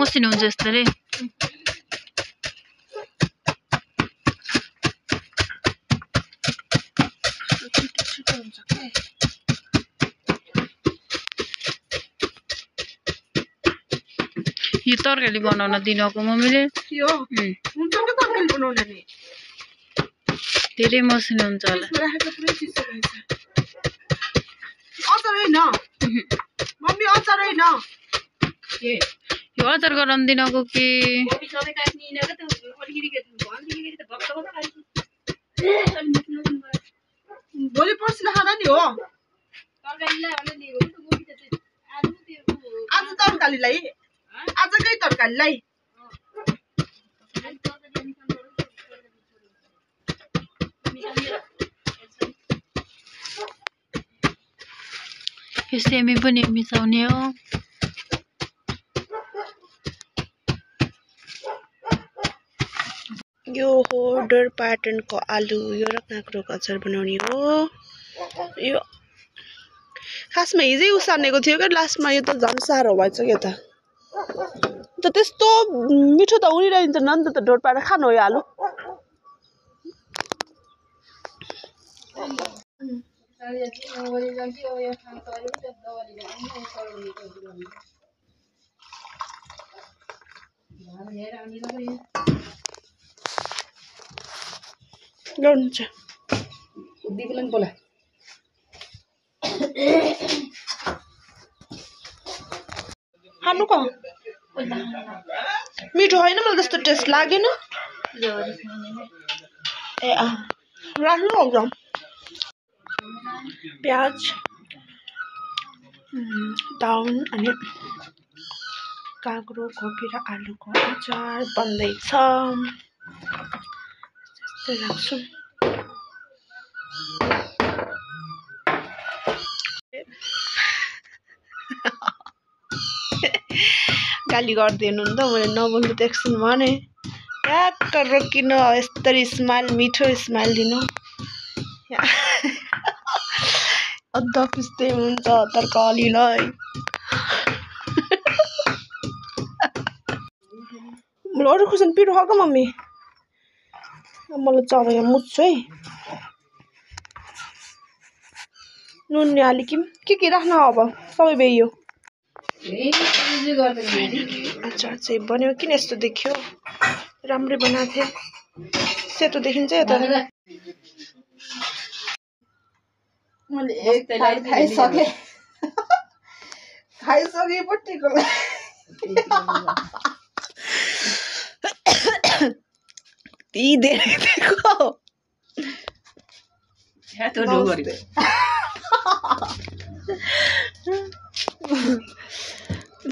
मसिनो हुन्छ यस्तो रे यो तरकारी बनाउन दिनको मम्मीले यो हुन्छ के तरकारी बनाउन नि धेरै मसिनो हुन्छ होला राखेको पुरै चिसो भएछ अचार हैन मम्मी अचार हैन के यो अचार गरम दिनको के सबै काट्नी न के त अलिकति के भन्दिनी के त भक्क भोलि पर्सि खाना नि हो तरकारीलाई भने नि हो त गोबी त आलु त्यो आज तरकारीलाई आजकै तरकारीलाई यो सेमी पनि मिसाउने हो यो हो डर प्याटर्नको आलु यो र काँक्रोको अचार बनाउने हो यो खासमा हिजै उसानेको थियो क्या लास्टमा यो त झन् साह्रो भएछ के त त्यस्तो मिठो त उनिरहन्छ नि त डोर पारेर खानु हो यो आलु हुन्छ बोला खानु क मिठो होइन मलाई त्यस्तो टेस्ट लागेन ए राख्नु आउँछ प्याज दाउन अनि काँक्रो कोपी र आलुको अचार बन्दैछ त्यस्तै राख्छु गाली गर्दै हुनुहुन्छ मैले नबोल्नु त एकछिन भने ट्याक्क रोकिनु यस्तरी स्माइल मिठो स्माइल दिनु अद्ध पिस्दै हुन्छ तरकारीलाई मलाई अरू खुर्सानी पिरो खाएको मम्मी मलाई चबाएर मुच्छु है नुन हालिकिम के राख्न अब सबै बेयो अचार चाहिँ बन्यो किन यस्तो देखियो राम्रै बनाएको थिएँ सेतो देखिन्छ यता खाइसके पट्टिको ती धेरै देखो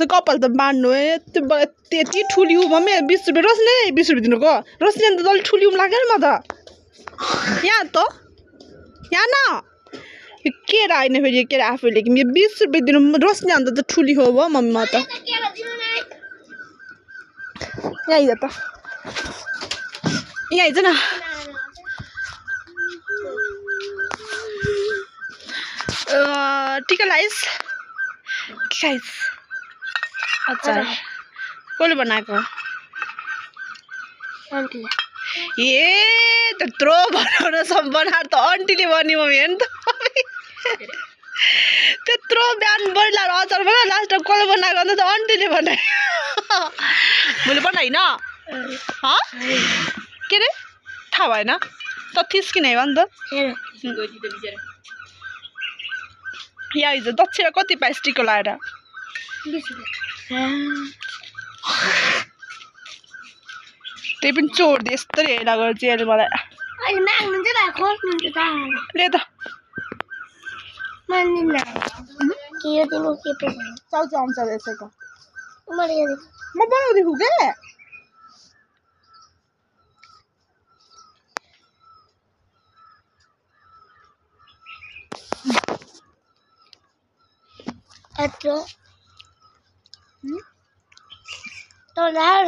कपाल त बाँड्नु है त्यति ठुलिउ मम्मी 20 रुपियाँ रोस्ने 20 रुपियाँ दिनुको रोस्ने त अलिक ठुलिउ लाग्यो नि म त यहाँ त यहाँ न के आएन फेरि के आफूले कि 20 रुपियाँ दिनु रोस्ने अन्त त ठुली हो भयो मम्मी म त यहाँ आइज त यहाँ आइज न टिका लाइस अचार कसले बनाएको ए त्यत्रो बनाउन बनाएर त आन्टीले बन्यो मम्मी हेर्नु त त्यत्रो बिहान बढ्लाएर अचार बनायो लास्टमा कसले बनाएको अन्त त आन्टीले बनायो मैले बनाइन के अरे थाहा भएन त थिस्किन है नि त यहाँ हिजो दक्षिणा कति पाइस टिको लाएर त्यही पनि चोर्दै यस्तरी हेर्दा गएर चाहिँ मलाई ले त चाउचाउ आउँछ यसैको म बनाउँदैछु के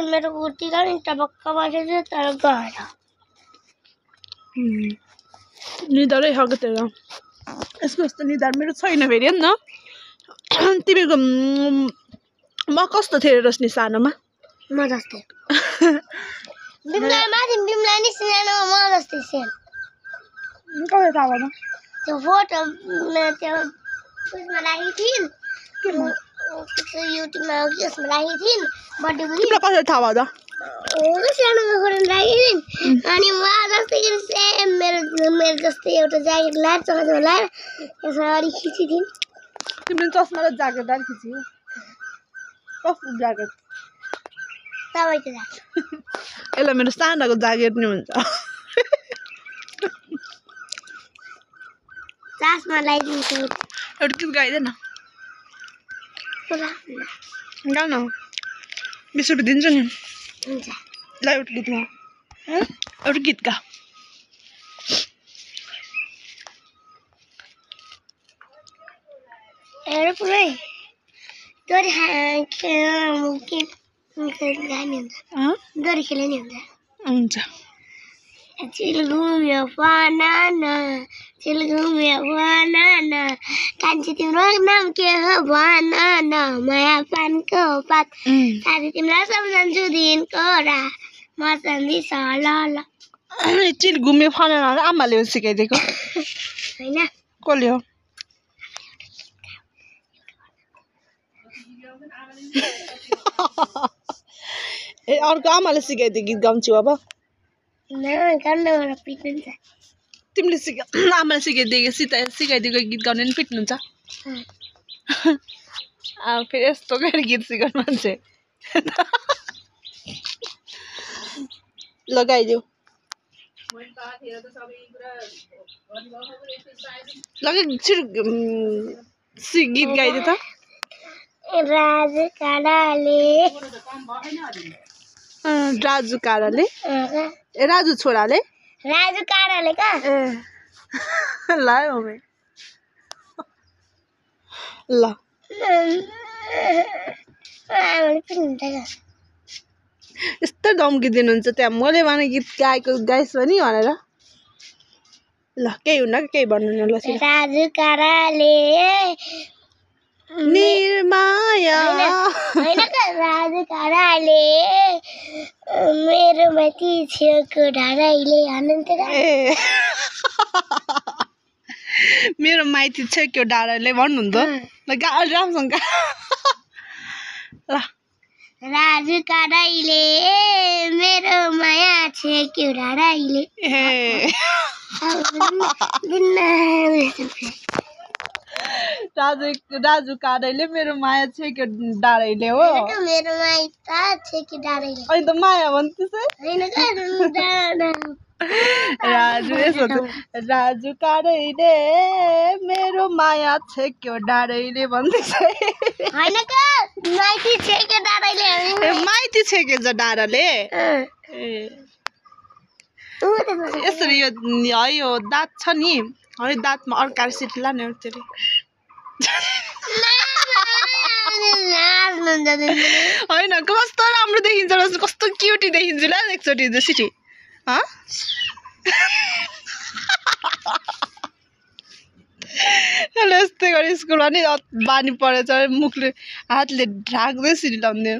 मेरो कुर्ती का नि टपक्क बसेछ तर गएर निधारै खाएको तेरो यस्तो यस्तो निधार मेरो छैन फेरि हेर्न न तिमीको म कस्तो थियो रोस्नी सानोमा म जस्तै बिमला माथि बिमला नि सिनानो म जस्तै सेम कसले थाहा भएन त्यो फोटो त्यो उसमा राखेको थिइन् युट्युबमा हो कि उसमा राखेको थिइन् बर्थडे पनि तिमीलाई कसले थाहा भयो त हो सानोमा खोलेर राखेको थिइन् अनि म जस्तै सेम मेरो जस्तै एउटा ज्याकेट लाएर चस्मा लाएर यसमा अलिक खिचिदिन् तिमीले चस्मा र ज्याकेट लाएर खिच्यो कस्तो ज्याकेट तपाईँको ज्याकेट यसलाई मेरो सानाको ज्याकेट नि हुन्छ चस्मा लगाइदिन्छु एउटा गीत गाइदेन गा न 20 रुपियाँ दिन्छु नि हुन्छ ल एउटा गीत गा एउटा गीत गा हेर पुरै दोरी गानी हुन्छ दोरी खेल्ने नि हुन्छ हुन्छ चिल घुम्यो बनाना चिल घुम्यो बनाना कान्छी तिम्रो नाम के हो बनाना माया पानको पात साथी तिमीलाई सम्झन्छु दिनको रात म सम्झिस ल ल चिल घुम्यो फनाना आमाले हो सिकाइदिएको होइन कसले हो ए अर्को आमाले सिकाइदियो गीत गाउँछु अब तिमीले आमाले सिकाइदिएको गीत गाउने नि पिट्नुहुन्छ फेरि यस्तो गएर गीत सिकाउनु मान्छे लगाइदेऊ लगे छिटो गीत गाइदियो त राजु काडाले राजु काडाले ए राजु छोराले राजु काडाले का ल मम्मी ल यस्तो धम्की दिनुहुन्छ त्यहाँ मैले भने गीत गाइस् भने भनेर ल केही हुन्न केही भन्नु न ल राजु काडाले निर्माया होइन राजु काडाले मेरो माथि छेउको ढाडैले भन्नुहुन्थ्यो ए मेरो माइती छेउको डाँडाले भन्नुहुन्थ्यो ल गा राम्रोसँग ल राजु काडाइले मेरो माया छेक्यो ढाडैले ए राजु काडाइले मेरो माया छेक्यो डाँडैले हो मेरो माया छेक्यो ढाडैले अनि त माया भन्दैछ राजु यसो राजु काडाइले मेरो माया छेक्यो डाँडैले भन्दैछ होइन माइती छेक्यो ढाडैले माइती छेकेछ डाँडाले यसरी यो दाँत छ नि है दाँतमा अर्काएर सिटी लाने त्यसले होइन कस्तो राम्रो देखिन्छ कस्तो क्युटी देखिन्छ ल एकचोटि सिटी यस्तै गरी स्कुलमा नि बानी परेछ मुखले हातले ढाक्दै सिटी लाउँदैन